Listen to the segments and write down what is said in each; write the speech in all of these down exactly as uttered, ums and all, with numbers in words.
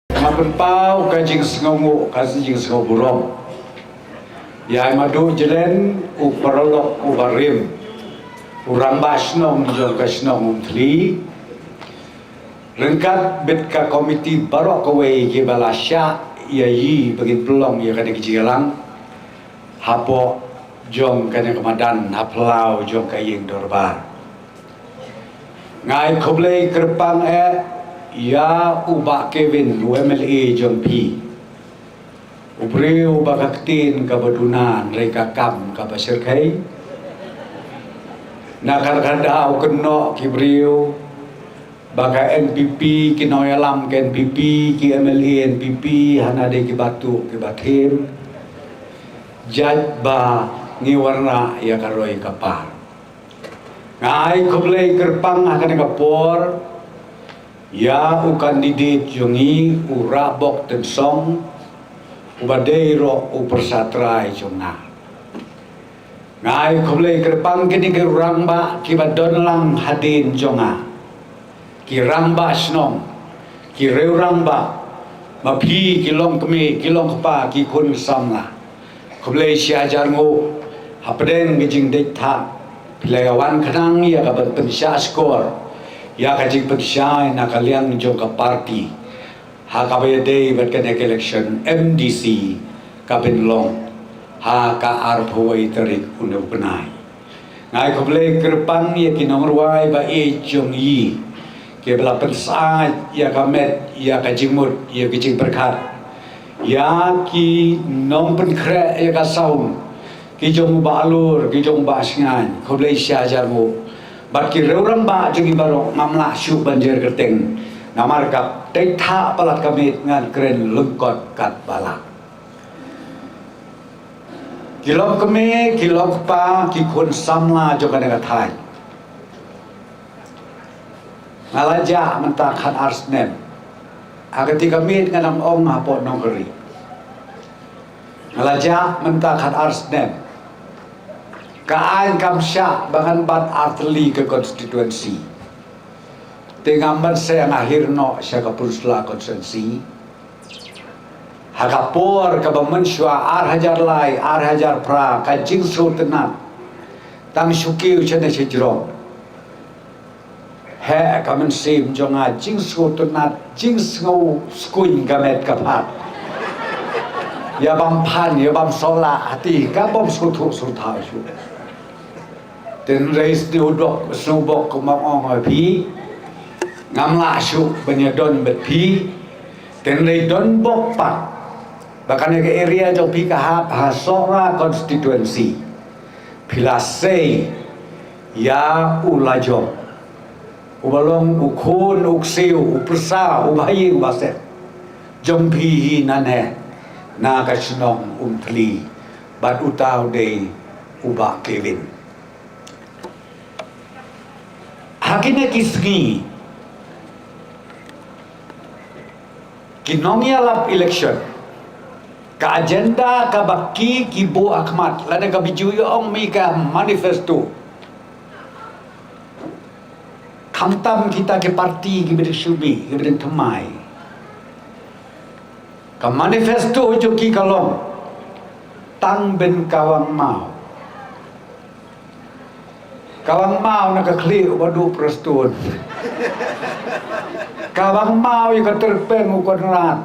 Nga pynpaw ka jingsngewnguh, ka jingsngewburom ïa i Madu Jelen, u paralok u barim, u rangbah shnong jong ka shnong Umthli, ryngkat bad ka komiti baroh kawei kiba la shah ïa i ba ngin pynlong ïa kane ka jingïalang hapoh jong kane ka madan ha phyllaw jong ka ïing dorbar. Nga ai khublei kyrpang eh ïa u Bah Kevin, u M L A jong phi. U briew ba ka ktien kaba duna, hynrei ka kam kaba shyrkhei. Na ka, ka daw kynnoh ki briew ba ka N P P, ki nongïalam ka N P P, ki M L A N P P, hana dei kiba tuh kiba thiem. Jait ba ngi wanrah ïa ka roi ka par. Nga ai khublei kyrpang ha kane ka por ïa u candidate jong ngi, u Rahbok Tynsong, uba dei ruh u pyrsa trai jong nga. Nga ai khublei kyrpang kine ki rangbah kiba don lang hadien jong nga, ki rangbah shnong, ki riew rangbah, ma phi ki longkmie, ki longkpa, ki khun samla. Khublei shi hajar nguh hapdeng ka jingdei thah, phi la ïa wan khnang ïa ka ban pynshah skor ïa ka jingpynshai na ka liang jong ka party ha kaba ïadei bad kane ka election M D C ka ban long ha ka arphew wei tarik une u bnai. Nga ai khublei kyrpang ïa ki nongrwai ba ïeit jong ngi kiba la pynsah ïa ka met, ïa ka jingmut, ïa ka jingpyrkhat, ïa ki nongpynkhreh ïa ka sound, ki jong u Bah Lur, ki jong u Bah Sngaiñ, khublei shi hajar nguh. Bad ki riew rangbah jong ngi baroh, ngam lah shuh ban jer kyrteng namar ka dei thah palat ka miet, ngan kren lyngkot katba lah. Ki longkmie, ki longkpa, ki khun samla jong kane ka thaiñ, nga la jah mynta khatar snem. Ha kata ka miet nga dang ong hapoh nongkri, nga la jah mynta khatar snem. Ka aiñ kam shah ba ngan bat artylli ka constituency. Te ngam ban seh, nga hiar noh sha ka Pynursla constituency. Ha ka por kaba mynshuwa ar hajar lai, ar hajar phra, ka jingsngewtynnat tang shu kiew shane shajrong. Heh, ka mynsiem jong nga jingsngewtynnat, jingsngewskuiñ ka met ka phad. Ïa bam phan, ïa bam sohla, hati ka bam sngewthuh sngewthaw shuh. Tynrai sniewdok sniewbok, kumba ong ïa phi, ngam lah shuh ban ïadon bad phi. Tynrai don bok pat ba kane ka area jong phi ka hap ha Sohra constituency. Phi la sei ïa u lajong, uba long u khun u ksiew, u pyrsa, u bahaïing bahasep jong phi hi nangne na ka shnong Umthli, bad uta u dei u Bah Kevin. Ha kine ki sngi, ki nongïalap election, ka agenda kaba ki, ki buh ha khmat, lane kaba ju ong me ka manifesto. Khamtam kita ki party kiba dang shu mih, kiba dang thymmai, ka manifesto jong ki ka long tang ban kawang maw. Kawang maw na ka khlieh u Bah Prestone. Kawang maw ïa ka tyrpeng u Conrad.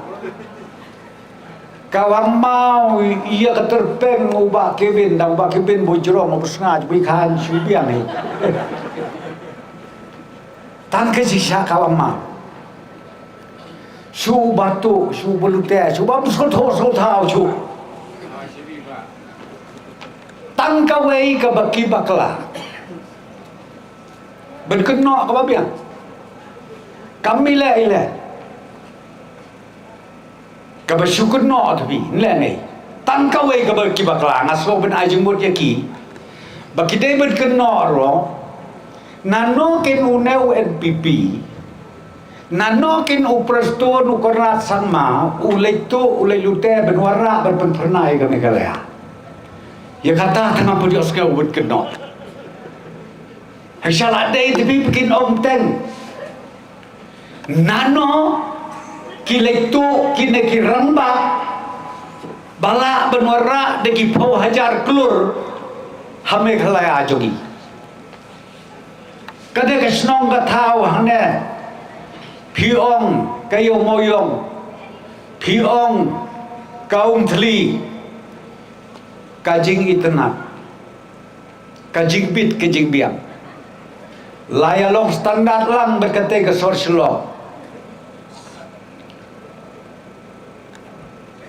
Kawang maw ïa ka tyrpeng u Bah Kevin, da u Bah Kevin bujrong u bsngat bui khan shu biang hi. Tang ka shisha kawang maw. Shu batu, shu balute, shu bam shu tho, shu thau, shu. Tang kawei kaba ki bakla. Ban kynnoh kaba biang. Kam mih leh ïa leh. Kaba shu kynnoh tbi, nleh nei. Tang kawei kaba ki bakla, nga sngewbha ban ai jingmut ïa ki. Ba ki dei ban kynnoh ruh. Nano kin une u N P P. Nano kin u Prestone, u Conrad Sangma, u leit tuh, u leit lute, ban wanrah, ban pynphyrnai ka Meghalaya. Ïa kata tang nga pynïoh sngew ban kynnoh. Hei shala dei tbi ba kin ong teng. Nano Ki leit tuh kine ki rangbah ba lah ban wanrah da ki phew hajar klur ha Meghalaya jong ngi. Ka dei ka shnong ka thaw hangne, phi ong ka Ïew Mawïong, phi ong ka Umthli, ka jingitynnad, ka jingbit ka jingbiang. La ïa long standard lang bad katei ka sor Shillong.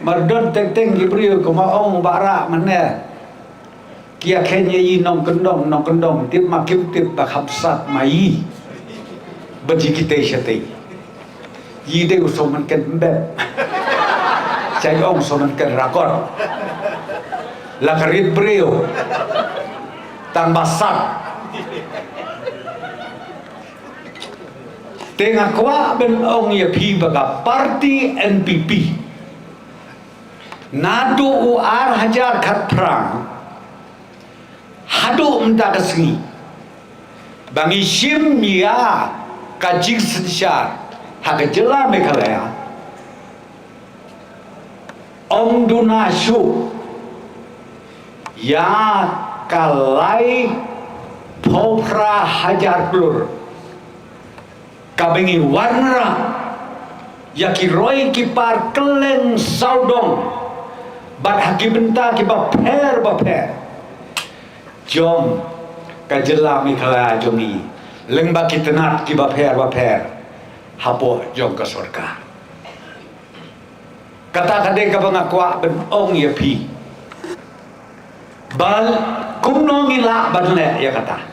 Mar don teng teng ki briew kumba ong Bah Rah mynne, ki ïa khein ïa i nongkyndong nongkyndong, tip ma kim tip ba kham sat ma i. Ba ji kitei shatei. I dei u sohmynken mbet. Sa ong sohmynken rakot. La ka rit briew. Tang ba sat. Te nga kwah ban ong ïa phi ba ka party N P P naduh u ar hajar khatphra haduh mynta ka sngi ba ngi shim ïa ka jingsynshar ha ka jylla Meghalaya, ym duna shuh ïa ka laiphew phra hajar klur kaba ngi wanrah ïa ki roi ki par kylleng sawdong bad ha ki bynta kiba pher ba pher jong ka jylla Meghalaya jong ngi, lyngba ki tnat kiba pher ba pher hapoh jong ka sorkar. Kata ka dei kaba nga kwah ban ong ïa phi. Ba kumno ngi lah ban leh ïa kata.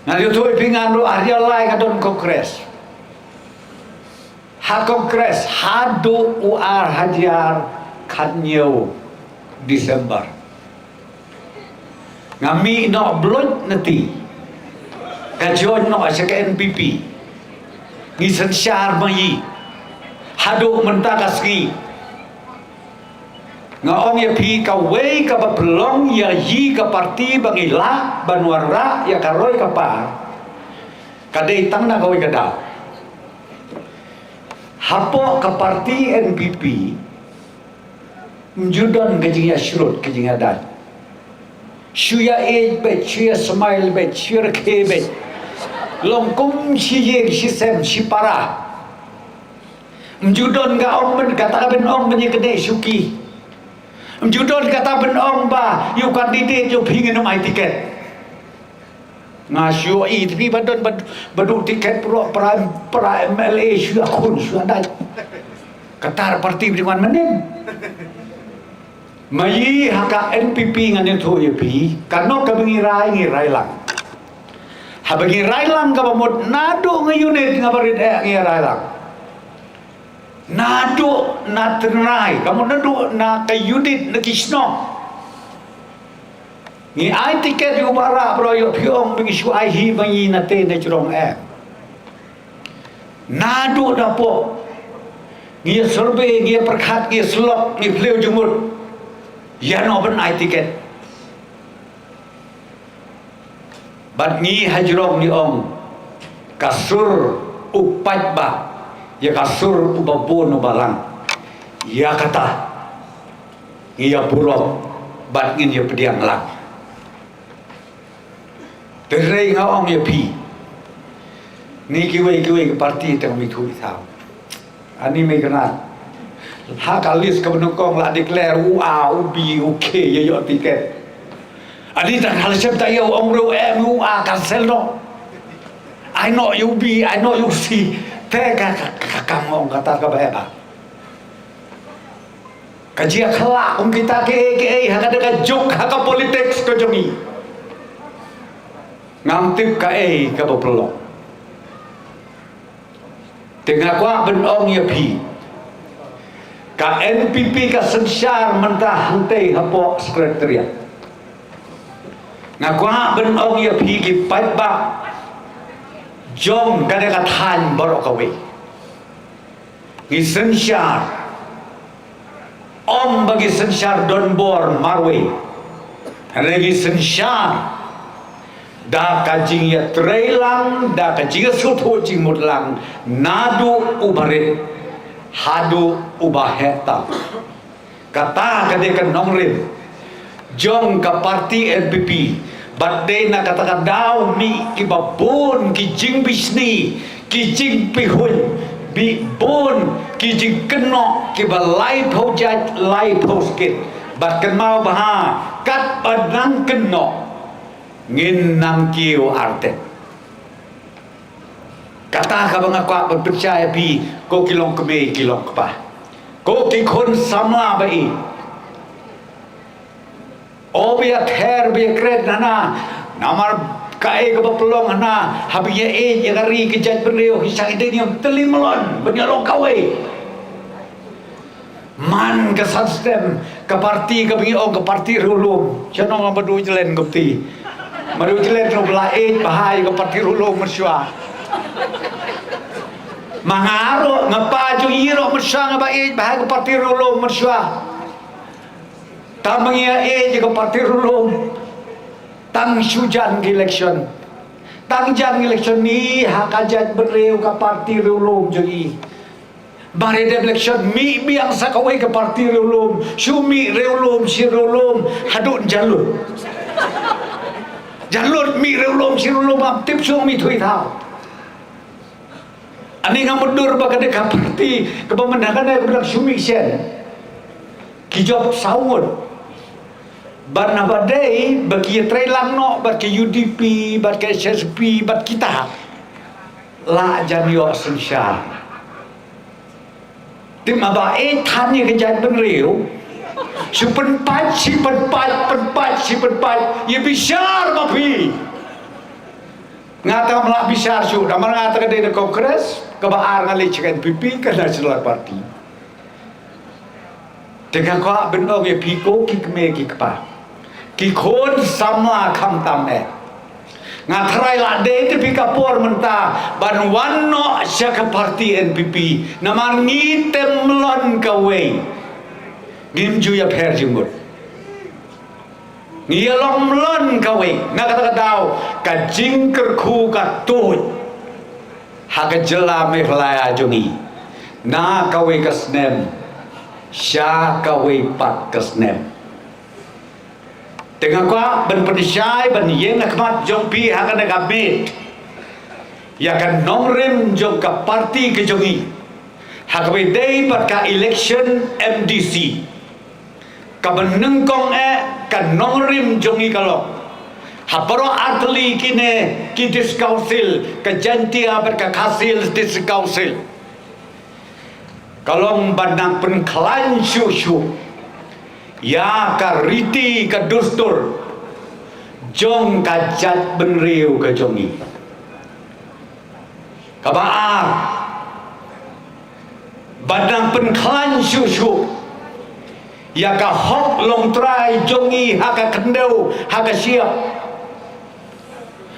Nga ïathuh ïa phi, nga ruh ar hajar lai nga don Congress. Ha Congress haduh u ar hajar khathynñiew December. Nga mih noh Blood na ti. Nga join noh sha ka N P P. Ngi synshar ma i. Haduh mynta ka sngi. Nga ong ïa phi, kawei kaba pynlong ïa i ka party ba ngi lah ban wanrah ïa ka roi ka par, ka dei tang na kawei ka daw. Hapoh ka party N P P, ym ju don ka jingïashrut, ka jingïadait. Shu ïa ïeit beit, shu ïa smile beit, shu ïa rkhie beit. Long kum shi ïing, shi sem, shi para. Ym ju don ka ong ban, kata ka ban ong ban ïa kane shuki. Ym ju don kata ban ong ba ïa u candidate ïa u phi ngin ym ai tiket. Nga shu ïohi te phi ba don ba, ba duh tiket, para, para, para M L A shu ïakhun, shu ïadait. Kata party ba dei wan mynnin. Ma i ha ka N P P ngan ïathuh ïa phi, kano kaba ngi rai, ngi rai lang. Haba ngi rai lang kaba mut naduh nga unit nga barit eh ngi rai lang. Naduh na tynrai, ka mut naduh na ka unit na ki shnong. Ngi ai tiket ïa u Bah Rah baroh, ïoh phi ong ba ngi shu ai hi ba ngi na te na jrong eh. Naduh napoh ngi ïa survey, ngi ïa pyrkhat, ngi ïa syllok, ngi phliew jingmut ïa no ban ai tiket. Bad ngi ha jrong ngi ong, ka sur u paidbah ïa ka sur uba bun uba lang. Ïa kata ngi ïa burom bad ngin ïa pdiang lang. Te hynrei nga ong ïa phi, ngi kiwei kiwei ki party te ngam ithuh ithaw. Ani Meghnad, ha ka list kaba nyngkong la declare u A, u B, u K ïa ïoh tiket. Ani tang ha la shem ta ïa u ong ruh em u A cancel noh. Ai noh ïa u B, ai noh ïa u C. Te ka, ka, ka, ka, nga ong kata kaba heh bha. Ka jia khlah kum kita kiei kiei ha ka, ka juk ha ka politics ka jong ngi. Ngam tip kaei kaba pynlong. Te nga kwah ban ong ïa phi, ka N P P ka synshar mynta hangtei hapoh Secretariat. Nga kwah ban ong ïa phi ki paidbah jong kane ka thaiñ baroh kawei. Ngi synshar, ym ba ngi synshar donbor marwei. Hynrei ngi synshar da ka jingïatreilang, da ka jingïasngewthuh jingmut lang naduh u barit Haduh uba heh tam. Kata ka dei ka nongrim jong ka parti N P P. Bad dei na kata ka daw mih kiba bun ki jingbishni, ki jingpihuiñ, bun ki jingkynnoh kiba laiphew jait laiphew skit. Bad kynmaw bha, katba nang kynnoh ngin nang kiew artet. Kata kaba nga kwah ban pynshai ïa phi, ko ki longkmie ki longkpa, ko ki khun samla ba ïeit. O ba ïather ba ïakren hana, namar kaei kaba pynlong hana, haba ïa ïeit ïa ka ri ka jaitbynriew, ki shah ïa dei niam tylli mlon ban ïa long kawei. Man ka san snem ka parti kaba ngi ong ka parti riewlum. Sha nong ba du jlen ka pti. Ba du jlen ruh ba la ïeit bha ïa ka parti riewlum mynshuwa. Ma nga ruh, nga pa jong i ruh mynshuwa nga ba ïeit bha ïa ka parti riewlum mynshuwa. Tang ba ngi ïa ïeit ïa ka parti riewlum, tang shu jan ka election. Tang jan ka election, ngi ha ka jaitbynriew ka parti riewlum jong i. Ba re dep election, mih biang sa kawei ka parti riewlum, shu mih riewlum shi riewlum, haduh jan lut. Jan lut mih riewlum shi riewlum, ym tip shu mih thui thaw. Ani nga mutdur ba ka dei ka parti kaba mynta ka dei kaba dang shu mih shen. Ki jop saw ngut. Bad naba dei ba ki ïatrei lang noh bad ka U D P, bad ka H S P, bad kita. La jan ïoh synshar. Te ma ba ïeit than ïa ka jaitbynriew, shu pynpait, shi pynpait, pynpait, shi pynpait. Ïa bishar ma phi. Nga tang ym lah bishar shuh, namar nga tang ka dei na Congress, kaba ar nga leit sha ka N P P, ka National Party. Te nga kwah ban ong ïa phi ko ki kmie ki kpa, ki khun samla khamtam eh. Nga tharai la dei te phi ka por mynta ban wan noh sha ka parti N P P. Namar ngi tymmen kawei. Ngim ju ïapher jingmut. Ngi ïa long mlien kawei, na kata ka daw ka jingkyrkhu ka tuid ha ka jylla Meghalaya jong ngi na kawei ka snem sha kawei pat ka snem. Te nga kwah ban pynshai ban ïeng ha khmat jong phi ha kane ka miet ïa ka nongrim jong ka parti ka jong ngi ha kaba ïadei bad ka election M D C. Kaba nyngkong eh ka nongrim jong ngi ka long ha baroh artylli kine ki District Council, ka Jaintia bad ka Khasi Hills District Council, ka long ban nang pynkhlaiñ shuh shuh ïa ka riti ka dustur jong ka jaitbynriew ka jong ngi. Kaba ar, ban nang pynkhlaiñ shuh shuh ïa ka hok longtrai jong ngi ha ka khyndew ha ka shyiap.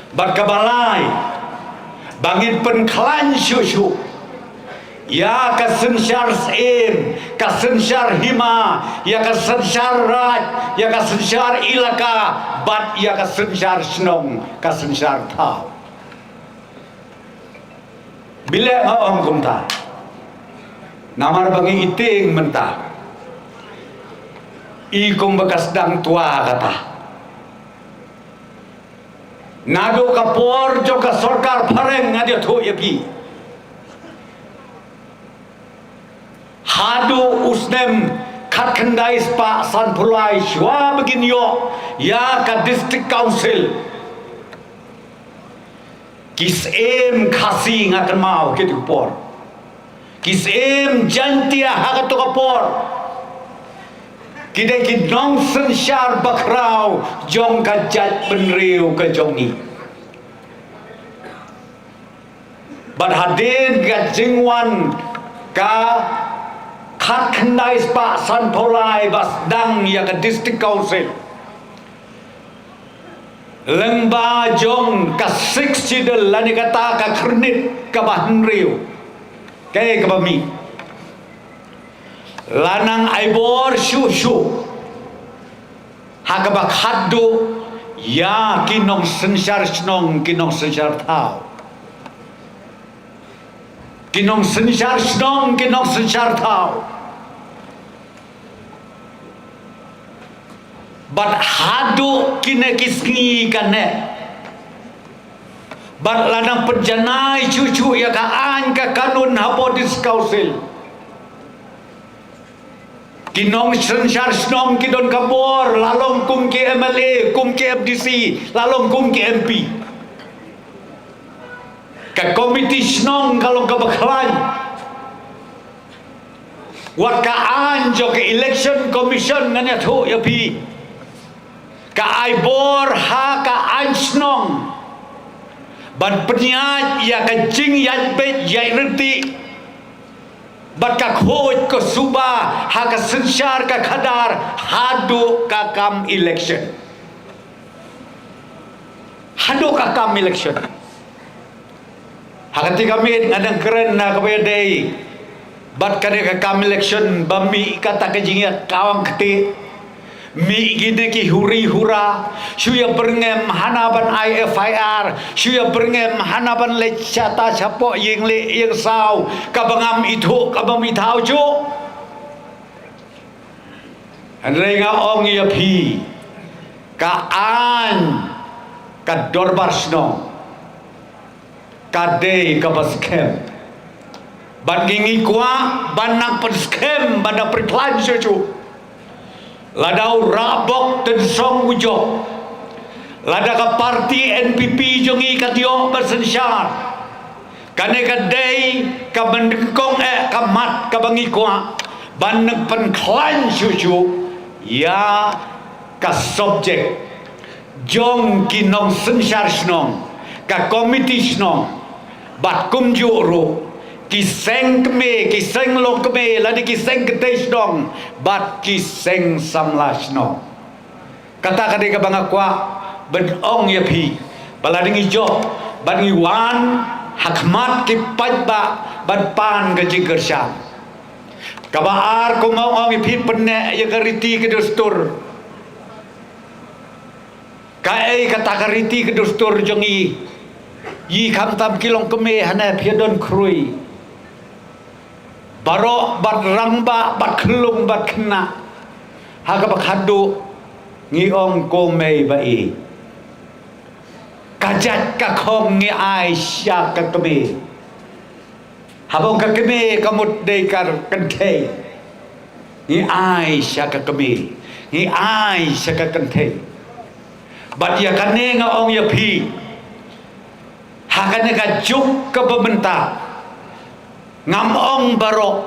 Bad kaba lai, ba ngin pynkhlaiñ shuh shuh ïa ka synshar syiem, ka synshar hima, ïa ka synshar raij, ïa ka synshar ilaka, bad ïa ka synshar shnong, ka synshar thaw. Balei nga ong kumta? Namar ba ngi ïa tieng mynta i kumba ka sdang twa kata. Naduh ka por jong ka sorkar phareng nga ïathuh ïa phi, haduh u snem khatkhyndai spah sanphew lai, shuwa ba kin ïoh ïa ka District Council, ki syiem Khasi, nga kynmaw kito ki por, ki syiem Jaintia ha kato ka por, ki dei ki nongsynshar bakhraw jong ka jaitbynriew ka jong ngi. Bad hadien ka jingwan ka khatkhyndai spah sanphew lai ba sdang ïa ka District Council, lyngba jong ka Sixth Schedule lane kata ka khyrnit kaba hynriew, kaei kaba mih, la nang ai bor shuh shuh ha kaba khatduh ïa ki nongsynshar shnong, ki nongsynshar thaw. Ki nongsynshar shnong, ki nongsynshar thaw. Bad haduh kine ki sngi kane. Bad la nang pynjanai shuh shuh ïa ka aiñ ka kanun hapoh District Council. Ki nongsynshar shnong ki don ka bor, la long kum ki M L A, kum ki M D C, la long kum ki M P. Ka komiti shnong ka long kaba khlaiñ. Wat ka aiñ jong ka Election Commission ngan ïathuh ïa phi. Ka ai bor ha ka aiñ shnong ban pynïaid ïa ka jingïaid beit ïaid ryntih bad ka khuid ka suba ha ka synshar ka khadar haduh ka kam election. Haduh ka kam election. Ha kata ka miet nga dang kren na kaba ïadei bad kane ka kam election ba mih kata ka jingïakawang kti. Mih kine ki huri hura, shu ïa byrngem hana ban ai F I R, shu ïa byrngem hana ban leit shata shapoh ïing leh ïing saw, kaba ngam ithuh kaba mih thaw ju. Hynrei nga ong ïa phi, ka aiñ ka dorbar shnong ka dei kaba skhem. Ban ngi ngi kwah ban nang pynskhem ban nang pynplan shuh shuh. Lada u Rabok Tynsong u jop, lada ka parti N P P jong ngi ka dei ban synshar. Kane ka dei ka banyngkong eh ka mat kaba ngi kwah ban nang pynkhlaiñ shuh shuh ïa ka subject jong ki nongsynshar shnong, ka komiti shnong, bad kumjuh ruh ki seng kmie, ki seng longkmie, lane ki seng kynthei shnong bad ki seng samla shnong. Kata ka dei kaba nga kwah ban ong ïa phi ba lada ngi jop bad ngi wan ha khmat ki paidbah ban pan ka jingkyrshan. Kaba ar, kumba ong ïa phi, pynneh ïa ka riti ka dustur. Kaei kata ka riti ka dustur jong ngi? Ïa khamtam ki longkmie hane phi don khrui. Baroh bad rangbah bad khyllung bad khynnah. Ha kaba khadduh ngi ong ko mei ba i. Ka jait ka khong ngi ai sha ka kmie. Haba ong ka kmie ka mut dei ka kynthei. Ngi ai sha ka kmie. Ngi ai sha ka kynthei. Bad ïa kane nga ong ïa phi. Ha kane ka juk kaba mynta. Ngam ong baroh.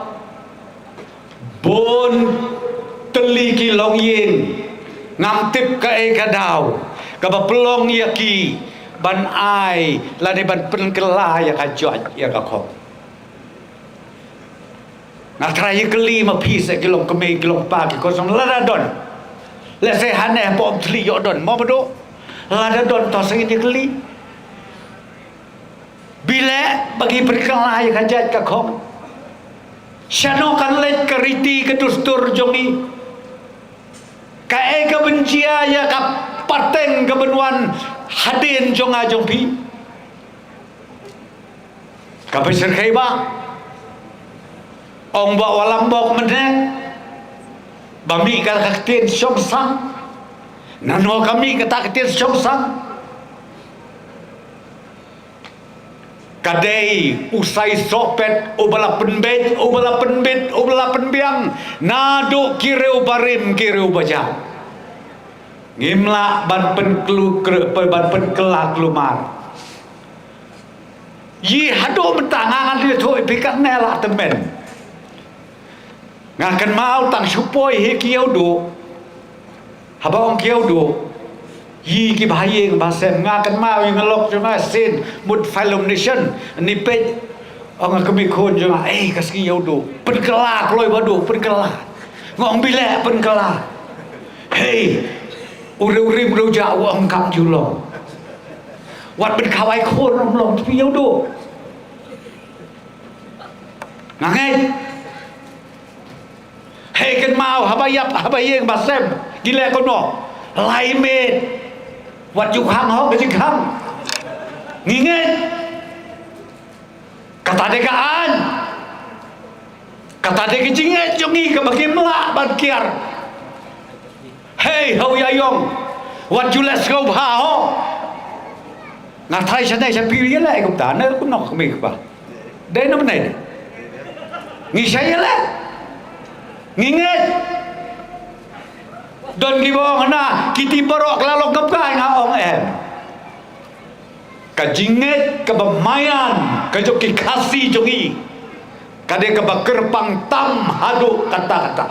Bun tylli ki longïing. Ngam tip kaei ka daw kaba pynlong ïa ki ban ai lane ban pynkylla ïa ka jait ïa ka khong. Nga trai ïa kylli ma phi sa ki longkmie ki longpa ki khun shnong lada don. Lehse hane hapoh Umthli ïoh don mo ba dei. Lada don to sa ngin ïa kylli. Bileh ba ki pynkylla ïa ka jait ka khong. Shano kan leit ka riti ka dustur jong ngi. Kaei ka ban jia ïa ka pateng ka ban wan hadien jong nga jong phi. Ka pynshyrkhei ba ong ba u Lambok mynne ba mih ka ktien shongsang. Nano ka mih kata ka ktien shongsang? Ka dei u Sai Sohpet uba la pynbeit, uba la pynbit, uba la pynbiang naduh ki riew barim ki riew bajan. Ngim lah ban pynklu kre-, ban pynkylla khlem mar. Ïa haduh mynta nga ngan ïathuh ïa phi katne la tymmen. Nga kynmaw tang shu poi hi ki ïew duh. Haba ong ki ïew duh. Ïa ki bahaïing bahasem nga kynmaw ïa nga lok jong nga sien mut Phylum Nation ni peit. Ong ka kmie khun jong nga, ei ka sngi ïew duh. Pynkylla kloi ba duh, pynkylla. Nga ong bileh pynkylla. Hei. U riew rim riew jah u ong kam ju long. Wat ban khawai khun ong long phi ïew duh. Nga ngeit. Hei kynmaw haba ïap haba ïeng ba sem. Ki leh kumno. Lai miet. Wat ju khang hok ka jingkhang. Ngi ngeit. Kata Ade ka an. Kata de ka jingngeit jong ngi kaba kim lah ban kiar. Hei, ho ïa ïong. Wat ju leh sngewbha ho. Nga thrai sha dei sha phi ïa leh kumta ne kumno kmie kpa. Dei na mynne. Ngi sha ïa leh. Ngi ngeit. Don kiba ong na kiti baroh ka la long kap kai nga ong em. Ka jingngeit kaba maïan ka jong ki Khasi jong ngi ka dei kaba kyrpang tam haduh katta katta.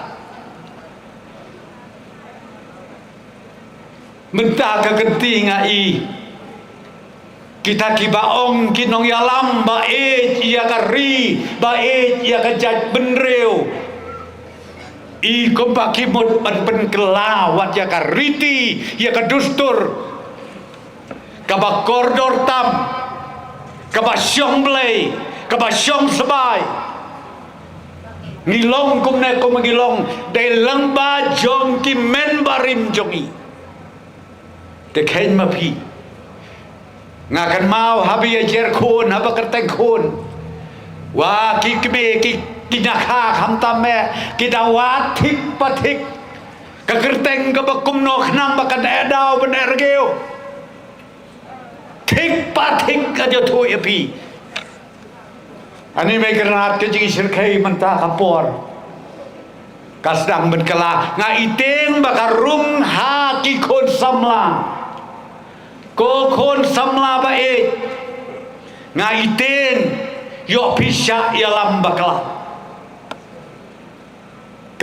Mynta ka kynti nga i kita kiba ong ki nongïalam ba ïeit ïa ka ri ba ïeit ïa ka jaitbynriew. I kumba ki mut ban pynkylla wat ïa ka riti ïa ka dustur. Kaba kordor tam, kaba shong Blei, kaba shong sbai. Ngi long kumne kum ngi long dei lang ba jong ki men barim jong ngi. Te khein ma phi. Nga kan mau haba ïa jer khun haba kyrteng khun. Wa ki kme ki ki nyakha kham tam me ki da wat thik pa thik. Ka kyrteng kaba kumno khnang ba kan e daw ban e rgeu. Thik pa thik ka jothu ïa phi. Ani mei kyrnat ka jingshyrkhei mynta ka por. Ka sdang ban kylla nga iteng ba ka rung ha ki khun samla. Ko khun samla ba ïeit nga iteng ïoh pisa ïalam bakla.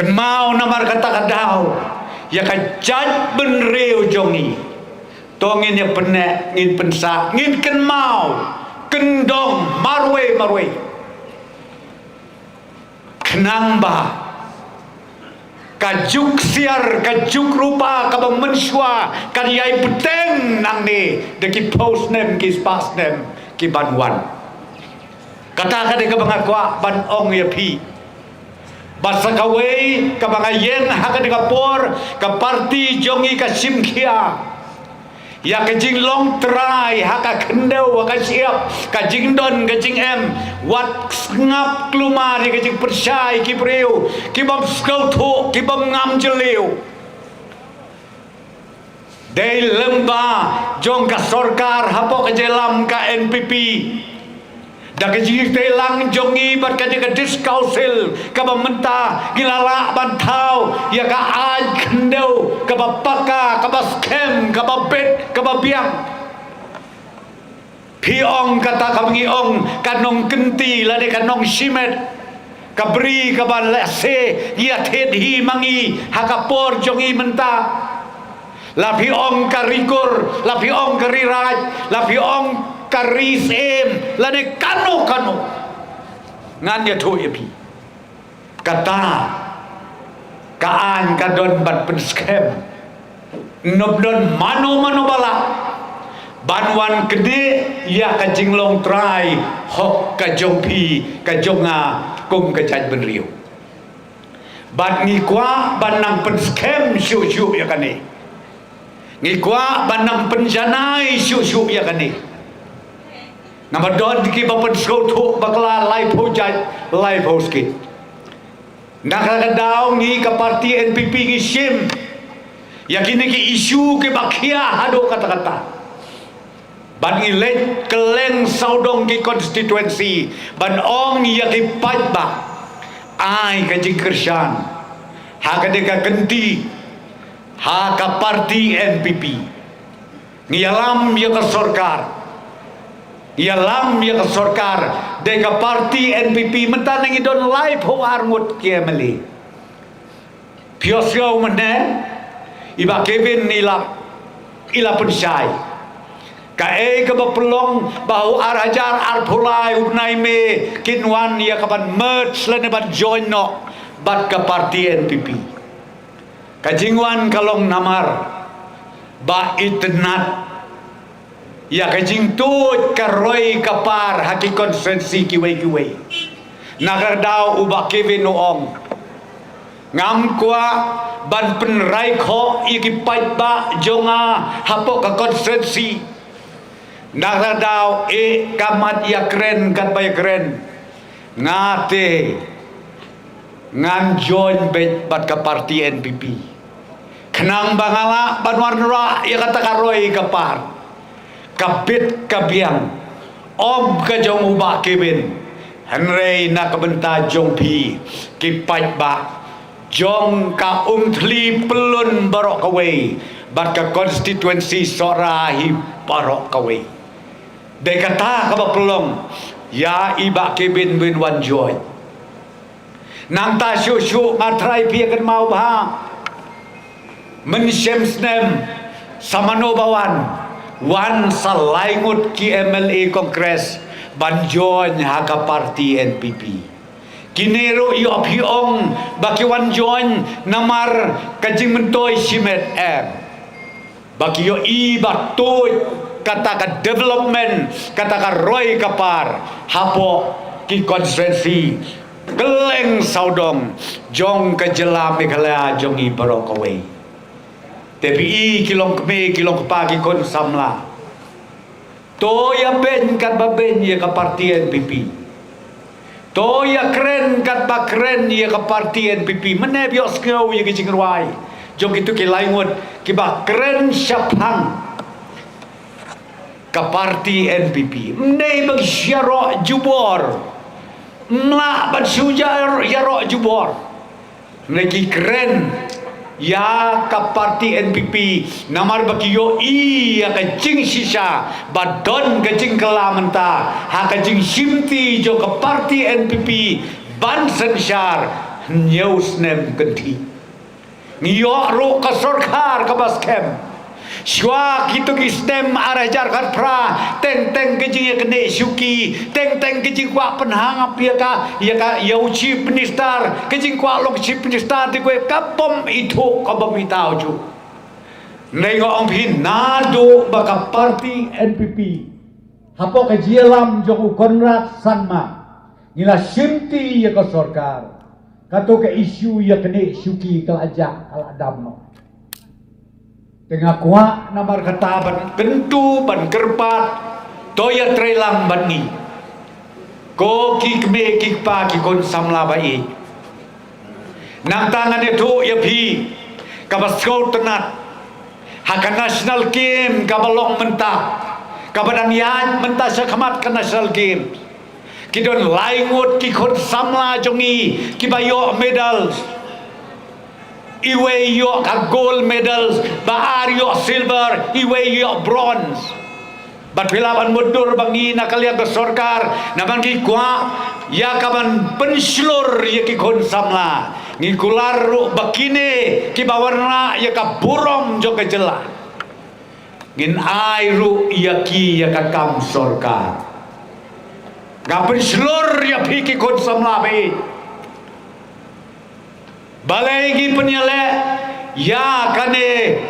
Kynmaw namar kata ka daw ïa ka jaitbynriew jong ngi. To ngin ïa pyneh ngin pynsah ngin kynmaw kyndong marwei marwei. Khnang ba ka juk siar ka juk rupa kaba mynshuwa kan ïai bteng nangne da ki phew snem ki spah snem ki ban wan. Kata ka dei kaba nga kwah ban ong ïa phi. Bad sa kawei kaba nga ïeng ha ka dei ka por ka parti jong ngi ka shim khia. Ïa ka jinglong trai ha ka khyndew ha ka shyiap ka jingdon ka jingem wat sngap klumar ïa ka jingpyrshah ki briew ki bym sngewthuh ki bym ngam jylliew. Dei lyngba jong ka sorkar hapoh ka jingïalam ka N P P. Da ka jingtei lang jong ngi bad ka jingkadis council kaba mynta ngi la lah ban thaw ïa ka aiñ khyndew kaba paka kaba skhem kaba bit kaba biang. Phi ong kata kaba ngi ong ka nongkynti lane ka nongshimet ka bri kaba lehse ïa thied hi ma ngi ha ka por jong ngi mynta. La phi ong ka ri kur la phi ong ka ri raid la phi ong ka ri syiem lane kano kano. Ngan ïathuh ïa phi. Kata ka aiñ ka don ban pynskhem. Nop don mano mano ba lah ban wan kdie ïa ka jinglong trai hok ka jong phi ka jong nga kum ka jaitbynriew. Bad ngi kwah ban nang pynskhem shuh shuh ïa kane. Ngi kwah ban nang pynjanai shuh shuh ïa kane. Namar don kiba pynsngewthuh bakla laiphew jait laiphew skit. Na kata ka daw ngi ka parti N P P ngi shim ïa kine ki issue kiba khia haduh katta katta. Ban ngi leit kylleng sawdong ki constituency ban ong ïa ki paidbah ai ka jingkyrshan ha ka dei ka kynti ha ka parti N P P. Ngi ïalam ïa ka sorkar. Ngi ïalam ïa ka sorkar dei ka parti N P P mynta ngi don laiphew ar ngut ki M L A. Phi ïohsngew mynne i bah Kevin i la i la pynshai. Kaei kaba pynlong ba u ar hajar arphew lai u bnai May kin wan ïa ka ban merge lane ban join noh bad ka parti N P P. Ka jingwan ka long namar ba itynnad ïa ka jingtuid ka roi ka par ha ki constituency kiwei kiwei. Na ka daw u bah Kevin u ong ngam kwah ban pynrai khoh ïa ki paidbah jong nga hapoh ka constituency. Na ka daw e ka mat ïa kren katba ïa kren. Nga te ngan join beit bad ka party N P P khnang ba nga lah ban wanrah ïa kata ka roi ka par, ka bit ka biang, ym ka jong u Bah Kevin, hynrei na ka bynta jong phi ki paidbah jong ka Umthli Pyllun baroh kawei bad ka constituency Sohra hi baroh kawei. Dei kata kaba pynlong ïa i Bah Kevin ba in wan join. Nangta shuh shuh nga trai phi ïa kynmaw bha, mynshem snem sa mano ba wan, wan sa lai ngut ki M L A Congress ban join ha ka party N P P. Kine ruh ïoh phi ong ba ki wan join namar ka jingmyntoi shimet, em. Ba ki ïohi ba tuid kata ka development, kata ka roi ka par hapoh ki constituency kylleng sawdong jong ka jylla Meghalaya jong ngi baroh kawei. Te phi i ki long kmie, ki long kpa, ki khun samla, to ïa beiñ katba beiñ ïa ka party N P P. To ïa kren katba kren ïa ka party N P P. Mynne phi ïohsngew ïa ki jingrwai jong kito ki lai ngut kiba kren shaphang ka party N P P. Ym dei ba ki ïaroh jubor. Ym lah ban shu ïaroh jubor. Hynrei ki kren ïa ka party N P P namar ba ki ïohi ïa ka jingshisha ba don ka jingkylla mynta ha ka jingshimti jong ka party N P P ban synshar hynñiew snem kynthih. Ngi ïoh ruh ka sorkar kaba skhem. Shuwa kito ki snem ar hajar khatphra, teng teng ka jingïaknieh shuki, teng teng ka jingkwah pynhap ïa ka, ïa ka, ïa u chief minister, ka jingkwah long chief minister te kawei ka bym ithuh, ka bym ithuh ju. Hynrei nga ong phi, naduh ba ka party N P P hapoh ka jingïalam jong u Conrad Sangma ngi la shimti ïa ka sorkar, kato ka issue ïaknieh shuki ka la jah, ka la dam noh. Te nga kwah namar kata ban kyntu, ban kyrpad, to ïatreilang bad ngi, ko ki kmie ki kpa, ki khun samla ba ïeit. Nangta ngan ïathuh ïa phi kaba sngewtynnat, ha ka national game kaba long mynta, kaba dang ïaid mynta sha khmat ka national game, ki don lai ngut ki khun samla jong ngi kiba ïoh medals. Iwei ïoh ka gold medals, ba ar ïoh silver, iwei ïoh bronze. Bad phi lah ban mutdur ba ngi na ka liang ka sorkar, namar ngi kwah ïa ka ban pynshlur ïa ki khun samla. Ngi kular ruh ba kine kiba wanrah ïa ka burom jong ka jylla, ngin ai ruh ïa ki ïa ka kam sorkar. Nga pynshlur ïa phi ki khun samla ba ïeit. Balei ngi pynïaleh ïa kane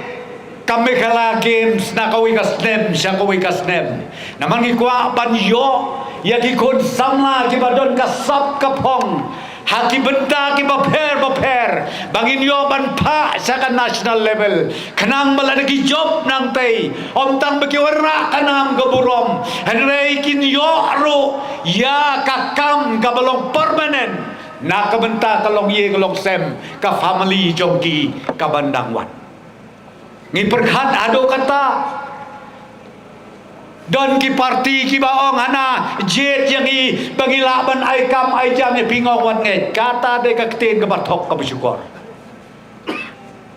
ka Meghalaya Games na kawei ka snem sha kawei ka snem? Namar ngi kwah ban ïoh ïa ki khun samla kiba don ka sap ka phong ha ki bynta kiba pher ba pher, ba ngin ïoh ban phah sha ka national level. Khnang ba lada ki jop nangtei, ym tang ba ki wanrah ka nam ka burom, hynrei kin ïoh ruh ïa ka kam kaba long permanent na ka bynta ka longïing longsem ka family jong ki kaban dang wan. Ngi pyrkhat haduh katta. Don ki party kiba ong hana jied ïa ngi ba ngi lah ban ai kam ai jam ïa phi, nga ong wat ngeit, kata dei ka ktien kaba thok kaba shukor.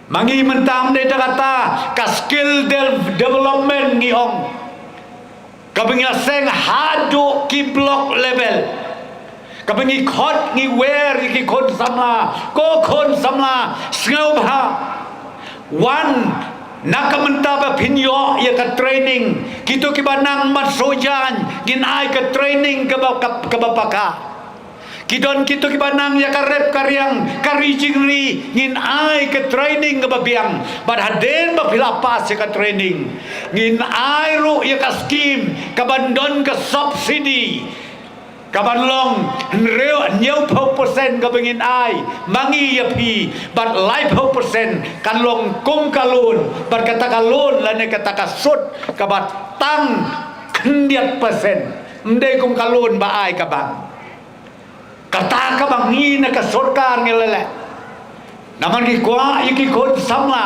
Ma ngi mynta ym dei tang kata, ka skill de-, development ngi ong, kaba ngi ïaseng haduh ki block level, kaba ngi khot ngi wer ïa ki khun samla. Ko khun samla, sngewbha wan na ka mynta ba phin ïoh ïa ka training. Kito kiba nang mat soh jaiñ, ngin ai ka training kaba, kaba, kaba paka. Ki don kito kiba nang ïa ka rep ka riang, ka ri jingri, ngin ai ka training kaba biang. Bad hadien ba phi la pass ïa ka training, ngin ai ruh ïa ka scheme kaban don ka subsidy, kaban long hynriew, hynñiewphew percent kaba ngin ai ma ngi ïa phi, bad laiphew percent kan long kum ka loan, bad kata ka loan lane kata ka sut kaba tang khyndiat percent. Ym dei kum ka loan ba ai ka bank. kaba ngi na ka sorkar ngi la leh. Namar ngi kwah ïa ki khun samla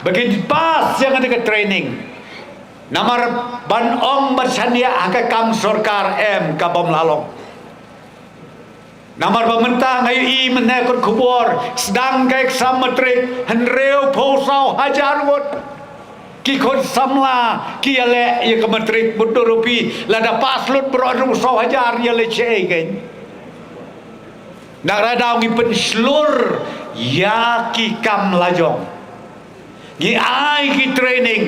ba kin pass ïa kane ka training. Namar ban ong ba shaniah ha ka kam sorkar em, ka bym lah long. Namar ba mynta nga ïohi mynne kot khubor sdang ka exam matric hynriewphew saw hajar ngut. Ki khun samla ki ïaleh ïa ka matric, mutdur u phi, lada pass lut baroh hynriewphew saw hajar ïaleh shaei kein. Nangta daw ngi pynshlur ïa ki kam lajong. Ngi ai ki training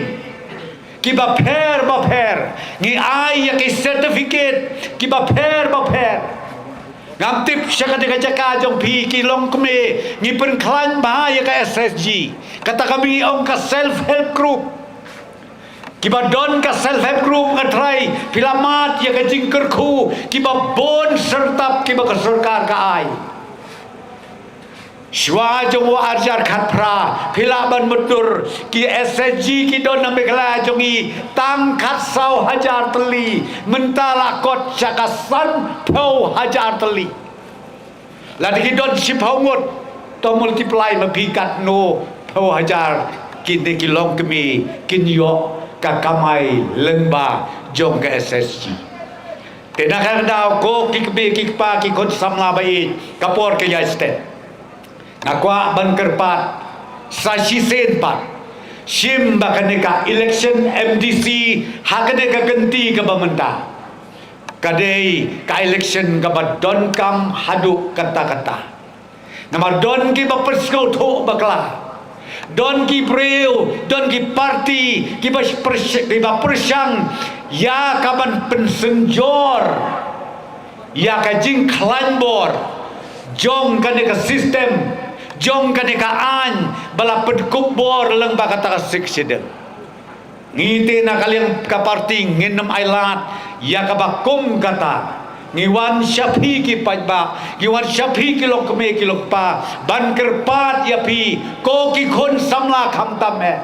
kiba pher ba pher, ngi ai ïa ki certificate kiba pher ba pher. Ngam tip sha kata ka jaka jong phi ki longkmie, ngi pynkhlaiñ bha ïa ka S H G, kata kaba ngi ong ka self help group. Kiba don ka self help group, nga trai phi la mad ïa ka jingkyrkhu kiba bun syrtap kiba ka sorkar ka ai. Shuwa jong u ar hajar khatphra phi lah ban mutdur, ki S H G ki don na Meghalaya jong ngi tang khatsaw hajar tylli, mynta la kot sha ka sanphew hajar tylli. Lada ki don shiphew ngut, to multiply ma phi katno phew hajar kine ki longkmie kin ïoh ka kamai lyngba jong ka S H G. Te na kata ka daw ko ki kmie ki kpa ki khun samla ba ïeit, ka por ka ïai stet. Nga kwah ban kyrpad sa shisien pat, shim ba kane ka election M D C ha kane ka kynti kaba mynta ka dei ka election kaba donkam haduh katta katta. Namar don kiba pyrsngewthuh bakla, don ki briew, don ki parti kiba pyrsh-, kiba pyrshang ïa kaban pynsynjor ïa ka jingkhlaiñ bor jong kane ka system, jong kane ka aiñ ba la pynkup bor lyngba kata ka Sixth Schedule. Ngi te na ka liang ka parti ngin ym ailad ïa kaba kum kata. Ngi wan sha phi ki paidbah, ngi wan sha phi ki longkmie ki longkpa ban kyrpad ïa phi ko ki khun samla khamtam eh.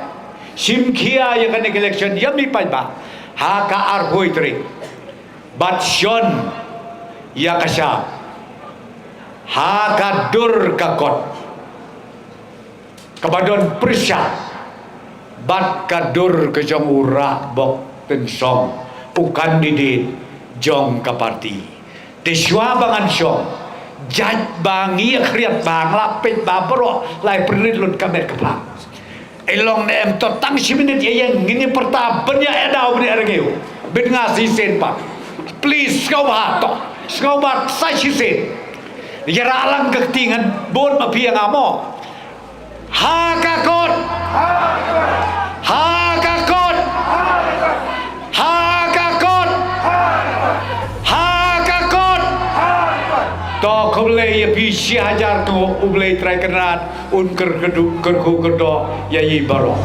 Shim khia ïa kane ka election ïa phi paidbah ha ka arphew tarik. Bad shon ïa ka shap ha ka dur ka kot kaba don pyrshah bad ka dur ka jong u Rahbok Tynsong, u candidate jong ka parti. Te shuwa ba ngan shong, jait ba ngi ïa khriat ba nga la peit ba baroh la ïa pynrit lut ka met ka phang. Ai long ne em, to tang shi minit ïa ïeng, ngin ïa pyrta ban ïa daw ban ïa rngiew. Bit nga shisien pat. Please, sngewbha to. Sngewbha sa shisien. Ïa rah lang ka kti ngan bud ma phi ïa nga mo. Ha ka kot. Ha ka kot. Ha ka kot. Ha ka kot. To khublei ïa phi shi hajar to, U Blei Trai Kynrad un kyrkhu kyrdoh ïa i baroh.